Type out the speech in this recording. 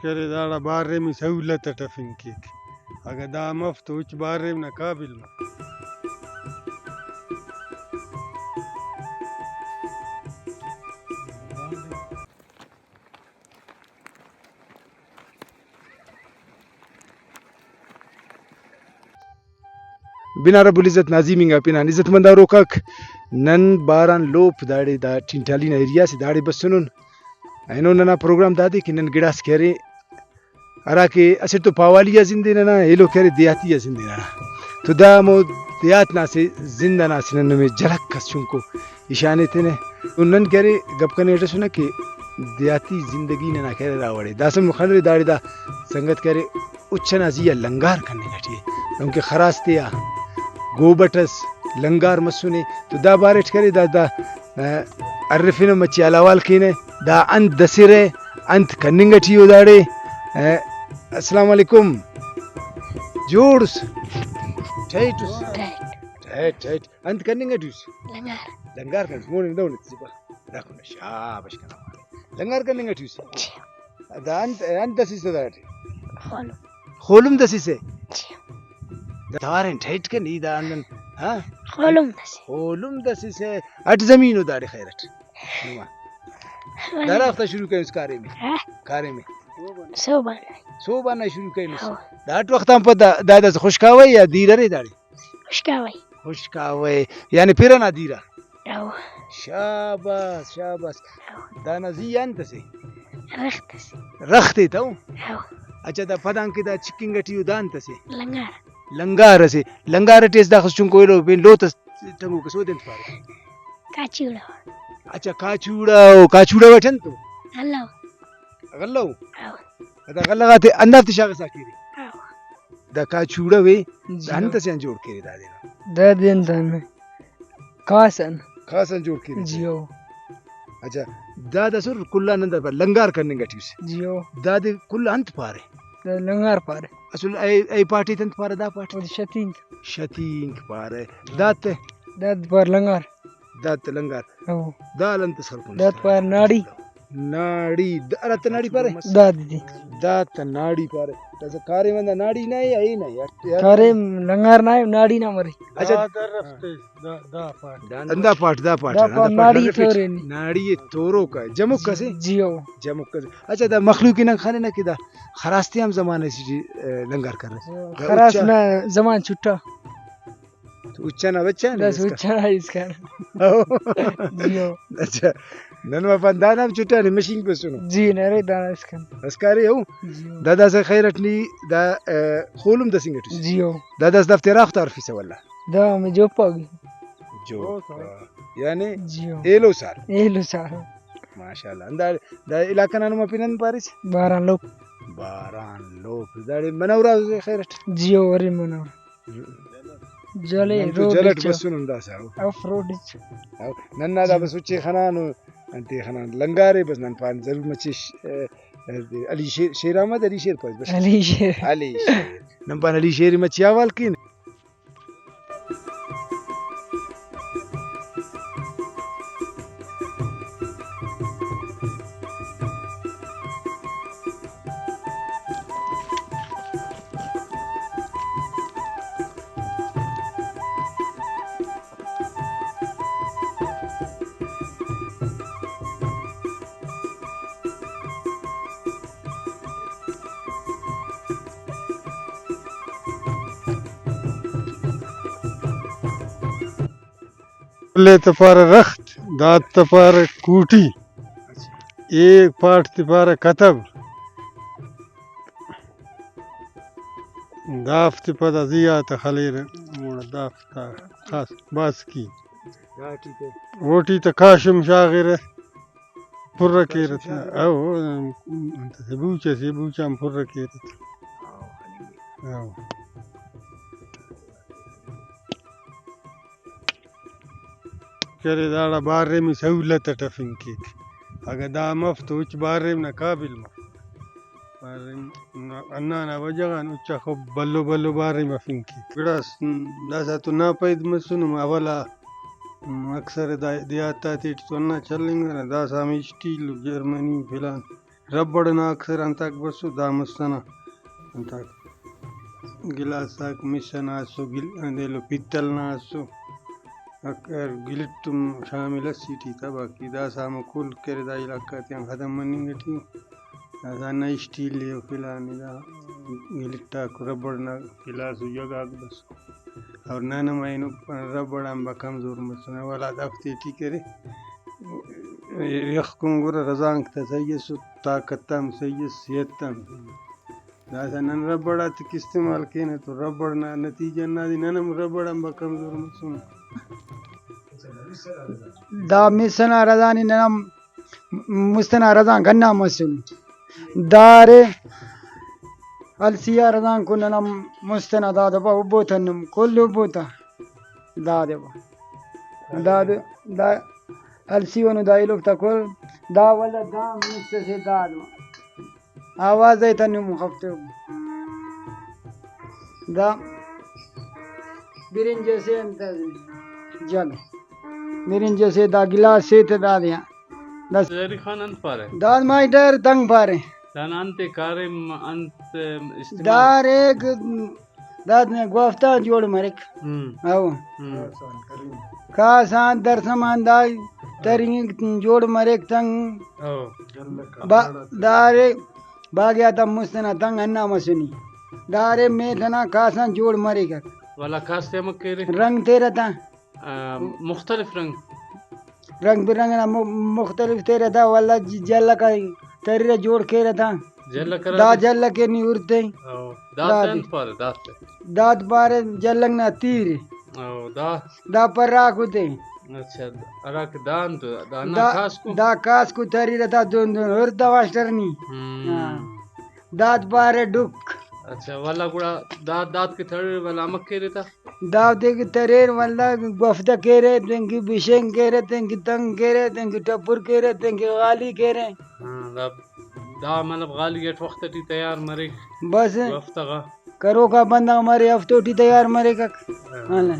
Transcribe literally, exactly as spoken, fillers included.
کرے داڑا باریم ءِ سہولت اٹ ہرفنگ کیک۔ اگہ دا مف تو ہچ باریم نا قابل مف۔ بنا رب العزت نا عظیم انگا پنان عزت مند آروکاک، نن باران لوپ داڑے دا ٹینٹالی نا ایریا سے داڑے بسنن۔ اینو ننا پروگرام دادے کہ نن گڑاس کہ ارے ہراکہ اسٹ تو پاوالی آ زندے ننا، ایلو کہ ارے دیہاتی آ زندے ننا۔ تو دا ہمو دیہات نا اسہ زند ئنا اسہ نن نمے جھلک اس چنکو اشانے تینے۔ تو نن کہ ارے گپ کنے اٹ اسنہ کہ دیہاتی زندگی ننا کہ ارے ہرا وڑے۔ داسہ نم خنرے داڑے دا سنگت کہ ارے اُچ ئنا زی آ لنگار کننگ ٹی ءِ، دہنکہ خراس تے آ گوبٹ ئس لنگار مسنے۔ تو دا بارٹ کرے دا، دا، آ، ارفنہ مچے حال احوال کینہ، دا انت دسرہ، انت کننگ ٹی ءِ او داڑے۔ آ، السلام علیکم۔ جوڑ اس؟ ٹائٹ اس؟ ٹائٹ۔ ٹائٹ، ٹائٹ۔ انت کننگ ٹی اس؟ لنگار۔ لنگار کنس، مون دہنے تسپہ۔ دا کنہ شاباش کنا مالک۔ لنگار کننگ ٹی اس؟ جی۔ دا انت، انت دسیسہ داٹی؟ خولم۔ خولم دسیسہ؟ جی۔ دا تارین ٹائٹ کن ای دا ہندن، ہاں؟ خولم دسیسہ۔ خولم دسیسہ۔ اٹ زمین او داڑے خیر اٹ۔ نما۔ ولے۔ دارافتا شروع کریس کاریم ءِ؟ ہاں۔ کاریم ءِ؟ سہب آن۔ سہب آن شروع کریس۔ ہاں۔ دا اٹ وخت آن پد دا، دا داسہ خشکاوہ یا دیر ارے داڑے؟ خشکاوہ۔ خشکاوہ، یعنی پرہ نا دیر آ؟ او۔ شاباس، شاباس۔ او۔ دانا زی آ انت اسے؟ رخت اسے۔ رخت ءِ تہ؟ او۔ اچھا، دا پدان کہ دا چکنگ ٹی ءِ او دا انت اسے؟ لنگار۔ لنگار اسے۔ لنگار ٹی اس داخس چنکو ایلو پین لوت اس ٹنگوک اس، اودے انت پارے؟ کاچوڑا۔ اچھا، کاچوڑا او، کاچوڑا اٹ انت او؟ غلہ۔ غلہ او؟ او۔ دا غلہ غاتے ہندافتے شاغسا کیرے؟ او۔ دا کاچوڑا وے، جی۔ دا انت اسے آن جوڑ کیرے دادے؟ دادے انت آن کاس آن۔ کاس آن جوڑ کیرے؟ جی او۔ اچھا، داد اسر کل آن انت پارے، لنگار کننگ ٹی اس۔ جی او۔ دادے کل انت پارے؟ دا لنگار پارے۔ اصل اے، اے پارٹ ءِ انت پارہ دا پارٹ؟ او شتینک۔ شتینک پارہ۔ داد تے؟ داد پار لنگار۔ داد تے لنگار۔ او۔ دال انت سر کن؟ داد پار ناڑی۔ ناڑی، د-، ہرا تے ناڑی پارے؟ داد دی۔ داد تے ناڑی پارے۔ داسہ کاریم ہندا ناڑی نا یا اے نا یا؟ کاریم لنگار نا ناڑی نا مرے۔ اچھا۔ دا، دا رفتے، دا، دا پاٹ۔ ہندا پاٹ، دا پاٹ، دا ہندا پاٹ پاٹ ناڑی ارفے۔ تورے نی۔ ناڑی ءِ توروکا، جمک اسے؟ جی او۔ جمک اسے۔ اچھا، دا مخلوق نا خننہ کہ دا خراس تے ہم زمانہ اسے ٹی، ا، لنگار کرے۔ خراس نا زمان چھٹا۔ تو اُچ ئنا بچہ نے بس اسکا؟ اُچ ئنا اسکان۔ او۔ جی او۔ اچھا، نن ما پان دانا ہم چٹانے مشینک بسنو۔ جی، نرے دانا اسکان۔ اسکارے او؟ جی او۔ دا داسہ خیر اٹ نی دا، ا، خولم دسنگ ٹی اس۔ جی او۔ دا داسہ دافتے ہرا وخت آ ہرفیسہ ولدا؟ دا ہمے جوپا گی۔ جوپا۔ یعنی جی او۔ ایلو سال۔ ایلو سال۔ ماشاءاللہ۔ ہندا، دا علاقہ نا نما پن انت پاریس؟ باران لوپ۔ باران لوپ۔ داڑے منورہ خیر اٹ؟ جی او، ارے منورہ۔ جلے نن تو روڈ جل اٹ اچ۔ بسنن داسہ، او۔ اف روڈ اچ۔ او، نن نا دا جی۔ بس اُچے خنانو، انتے خنان لنگارے بس نن پان ضرور مچے ش-، ا، ا، علی شیر، شیر احمد، علی شیر پائس بس۔ علی شیر۔ علی شیر۔ نن پان علی شیر مچے حوال کین۔ کل ءِ تہ پارہ رخت، داد تہ پارہ کوٹی، اے پاٹ تے پارہ کتب۔ دافتے پدا زی آ تہ خلیرہ، گڑا دافتا خاص باسکی۔ اوٹی تہ کاشم شاغرہ، پُر کیرہ تہ۔ او، انت اسے بوچ اسے، بوچ آن پُر کیرہ تہ۔ او۔ کرے داڑا باریم ءِ سہولت اٹ ہرفنگ کیک۔ اگہ دا مف تو ہچ باریم نا قابل مف۔ باریم نا، ہندا نا وجہ غان اُچا خو بھلو بھلو باریم ہرفنگ کیک۔ گڑاس داسہ تو ناپید مسنو، اولا اکثر دا دیہات آتیٹی تو ہندا چلینگرہ، داسہ ہمے اسٹیل، جرمنی، فلان۔ ربڑ نا اکثر انتاک بسو، دا مست ئنا انتاک گلاس آک مس ئنا اسو، گل-، انت ایلو پیتل نا اسو، اک-، گلٹ تم شامل اس ٹی تا، باقی داسہ ہمو کل کرے دا علاقہ تیان ختم مننگ ٹی۔ داسہ ہندا اسٹیل ءِ و فلان ءِ دا گلٹ آک ربڑ نا گلاس و جگ آک بس۔ اور نن ہم اینو ربڑ آن با کمزور مسنہ، ولدا دافتے ٹی کرے۔ یخ کن گڑا رزانک تا صحیح اسو، طاقت ہم صحیح اس، صحت ہم۔ داسہ نن ربڑ آتیکہ استعمال کینہ تو ربڑ نا نتیجہ ہندادے نن ہم ربڑ آن با کمزور مسنہ۔ دا مس ئنا رزان ءِ نن ہم مست ئنا رزانک ہندا مسنو۔ دارے السی آ رزانکو ننا مست ئنا دادے با ابو تا نم کل ابو تا دادے با۔ دادے دا السی ونو دا ایلوک تا کل دا ولدا دا مست سے دادو آواز ءِ تا نم خفتے۔ دا برنج سے انت جگ۔ برنج سے دا گلاس سے تے دادے آ۔ دا زہری خان انت پارے؟ داد مائی ڈر تنگ پارے۔ دانا انت کاریم انت استعمال؟ داریک داد نے گوافتا جوڑ مریک۔ ہم۔ او۔ ہم۔ کاسان درسمان دا ترینگ جوڑ مریک تنگ۔ او۔ با-، دارے باغیات آ مست ئنا تنگ ہندا مسنی۔ دارے میل ئنا کاسان جوڑ مریکک۔ ولا کاس تے امک کیرے؟ رنگ تیرہ تا۔ آ، مختلف رنگ۔ رنگ برنگ نا م-، مختلف تیرہ تا، ولدا ج-، جلک آ تریرہ جوڑ کیرہ تا۔ جلک ہرا دا تے؟ جلک ءِ نی ہرتے۔ او، دا دادے۔ تے انت پارہ، دا تے؟ داد پارہ جلک نا تیر۔ او، دا؟ دا پراکو تے۔ اچھا، ہراکہ دا انت، دا ہندا دا، کاسکو؟ دا کاسکو تریرہ تا دون دون ہرتا ماسٹر نی۔ ہم۔ ہاں۔ داد پارہ ڈک۔ اچھا، ولدا گڑا دا داد کہ تڑرہ ولدا امک کیرہ تا؟ دادے کہ تریر ولدا گوفتہ کیرہ، تینکہ بشینک کیرہ، تینکہ تنگ کیرہ، تینکہ ٹپر کیرہ، تینکہ غالی کیرہ۔ ہاں، دا، دا مطلب غالی اٹ وخت ٹی تیار مریک۔ بس۔ گوفتہ غا۔ کروکا بندغ مرے ہفتو ٹی تیار مریکک۔ ہاں۔ ہاں۔